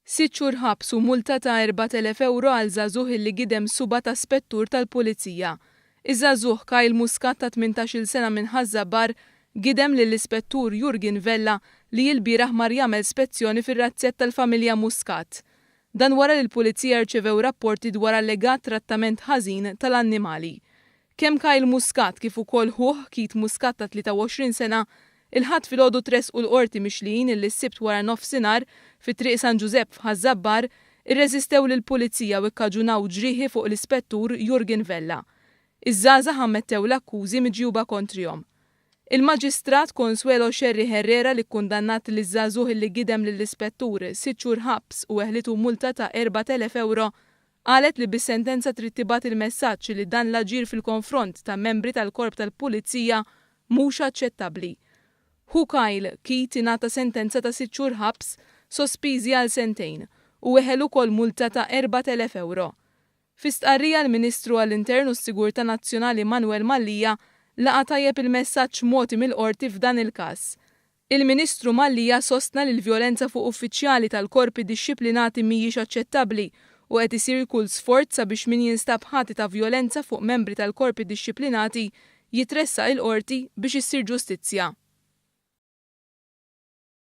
Sitt xhur ħabs u multa ta' 4,000 ewro għal żagħżugħ illi gidem suba' ta' spettur tal-Pulizija. Iż-żagħżugħ Kyle Muscat ta' 18-il sena minn Ħaż-Żabbar gidem lill-Ispettur Jurgen Vella li ilbieraħ mar jagħmel spezzjoni fir-razzett tal-familja Muscat. Dan wara li l-Pulizija rċevew rapporti dwar allegat trattament ħażin tal-annimali. Kemm Kyle Muscat kif ukoll ħuh Keith Muscat ta' 23 sena, il-Ħadd filgħodu tressqu l-Qorti mixlijin illi s-Sibt wara nofsinhar fi Triq San Ġużepp f'Ħaż-Żabbar irreżistew lill-Pulizija u kkaġunaw ġrieħi fuq l-Ispettur Jurgen Vella. Iż-żgħażagħ ammettew l-akkużi miġjuba kontrihom. Il-Maġistrat Consuelo Scerri Herrera li kkundannat liż-żagħżugħ illi gidem lill-Ispettur sitt xhur ħabs u weħlitu multa ta' 4,000 ewro Qalet li bis-sentenza trid tibgħat il-messaġġ li dan l-aġir fil-konfront ta' membri tal-Korp tal-Pulizija mhux aċċettabbli. Ħu Kyle, Keith ingħata sentenza ta' sitt xhur ħabs sospiżi għal sentejn u weħel ukoll multa ta' 4,000 ewro. Fi stqarrija l-Ministru għall-Intern u s-Sigurtà Nazzjonali Manuel Mallia laqa' tajjeb il-messaġġ mogħti mill-Qorti f'dan il-każ. Il-Ministru Mallia sostna li l-vjolenza fuq uffiċjali tal-korpi dixxiplinati mhijiex aċċettabbli u qed isir kull sforz sabiex min jinstab ħati ta' vjolenza fuq membri tal-korpi dixxiplinati jitressaq il-Qorti biex issir ġustizzja.